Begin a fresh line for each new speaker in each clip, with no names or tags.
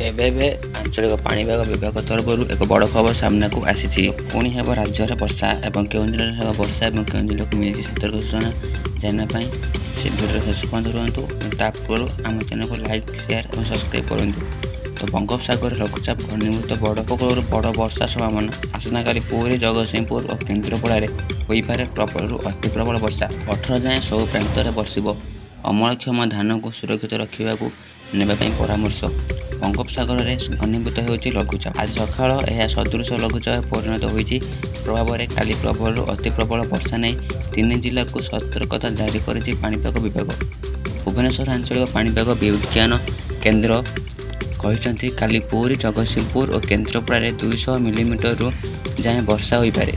ଏବେ ଏବେ ଆଞ୍ଚଳିକ ପାଣିପାଗ ବିଭାଗ ତରଫରୁ ଏକ ବଡ଼ ଖବର ସାମ୍ନାକୁ ଆସିଛି। ପୁଣି ହେବ ରାଜ୍ୟରେ ବର୍ଷା ଏବଂ କେଉଁ ଜିଲ୍ଲାରେ ହେବ ବର୍ଷା ଏବଂ କେଉଁ ଜିଲ୍ଲାକୁ ମିଳିଛି ସତର୍କ ସୂଚନା, ଜାଣିବା ପାଇଁ ସେ ଭିଡ଼ିଓର ଶେଷ ପର୍ଯ୍ୟନ୍ତ ରୁହନ୍ତୁ। ତା ପୂର୍ବରୁ ଆମ ଚ୍ୟାନେଲକୁ ଲାଇକ୍, ସେୟାର ଏବଂ ସବସ୍କ୍ରାଇବ୍ କରନ୍ତୁ। ତ ବଙ୍ଗୋପସାଗରରେ ଲଘୁଚାପ ଘନୀଭୂତ, ବଡ଼ ଉପକୂଳରୁ ବଡ଼ ବର୍ଷା ସମ୍ଭାବନା। ଆସନ୍ତାକାଲି ପୁରୀ, ଜଗତସିଂହପୁର ଓ କେନ୍ଦ୍ରାପଡ଼ାରେ ହୋଇପାରେ ପ୍ରବଳରୁ ଅତି ପ୍ରବଳ ବର୍ଷା। 18 ଯାଏଁ ସବୁ ପ୍ରାନ୍ତରେ ବର୍ଷିବ। ଅମଳକ୍ଷମ ଧାନକୁ ସୁରକ୍ଷିତ ରଖିବାକୁ ନେବା ପାଇଁ ପରାମର୍ଶ। ବଙ୍ଗୋପସାଗରରେ ଘନୀଭୂତ ହେଉଛି ଲଘୁଚାପ। ଆଜି ସକାଳ ଏହା ସଦୃଶ ଲଘୁଚାପରେ ପରିଣତ ହୋଇଛି। ପ୍ରଭାବରେ କାଲି ପ୍ରବଳରୁ ଅତି ପ୍ରବଳ ବର୍ଷା ନେଇ ତିନି ଜିଲ୍ଲାକୁ ସତର୍କତା ଜାରି କରିଛି ପାଣିପାଗ ବିଭାଗ। ଭୁବନେଶ୍ୱର ଆଞ୍ଚଳିକ ପାଣିପାଗ ବିଜ୍ଞାନ କେନ୍ଦ୍ର କହିଛନ୍ତି, କାଲି ପୁରୀ, ଜଗତସିଂହପୁର ଓ କେନ୍ଦ୍ରାପଡ଼ାରେ 200 ମିଲିମିଟରରୁ ଯାଏଁ ବର୍ଷା ହୋଇପାରେ।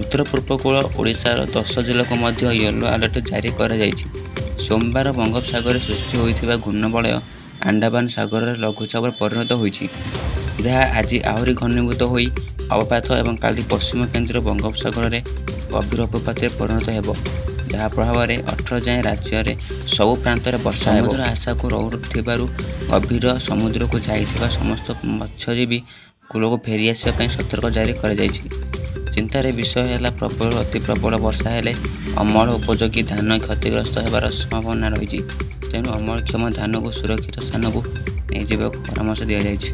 ଉତ୍ତର ପୂର୍ବକୂଳ ଓଡ଼ିଶାର 10 ଜିଲ୍ଲାକୁ ମଧ୍ୟ ୟେଲୋ ଆଲର୍ଟ ଜାରି କରାଯାଇଛି। ସୋମବାର ବଙ୍ଗୋପସାଗରରେ ସୃଷ୍ଟି ହୋଇଥିବା ଘୂର୍ଣ୍ଣିବଳୟ ଆଣ୍ଡାମାନ ସାଗରରେ ଲଘୁଚାପରେ ପରିଣତ ହୋଇଛି, ଯାହା ଆଜି ଆହୁରି ଘନୀଭୂତ ହୋଇ ଅବପାତ ଏବଂ କାଲି ପଶ୍ଚିମ କେନ୍ଦ୍ରୀୟ ବଙ୍ଗୋପସାଗରରେ ଗଭୀର ଅବପାତରେ ପରିଣତ ହେବ, ଯାହା ପ୍ରଭାବରେ 18 ଯାଏଁ ରାଜ୍ୟରେ ସବୁ ପ୍ରାନ୍ତରେ ବର୍ଷା ହେବ। ସମୁଦ୍ର ଆଶାକୁ ରହୁଥିବାରୁ ଗଭୀର ସମୁଦ୍ରକୁ ଯାଇଥିବା ସମସ୍ତ ମତ୍ସ୍ୟଜୀବୀ କୂଳକୁ ଫେରିଆସିବା ପାଇଁ ସତର୍କ ଜାରି କରାଯାଇଛି। ଚିନ୍ତାର ବିଷୟ ହେଲା, ପ୍ରବଳରୁ ଅତି ପ୍ରବଳ ବର୍ଷା ହେଲେ ଅମଳ ଉପଯୋଗୀ ଧାନ କ୍ଷତିଗ୍ରସ୍ତ ହେବାର ସମ୍ଭାବନା ରହିଛି। ତେଣୁ ଅମଳକ୍ଷମ ଧାନକୁ ସୁରକ୍ଷିତ ସ୍ଥାନକୁ ନେଇଯିବାକୁ ପରାମର୍ଶ ଦିଆଯାଇଛି।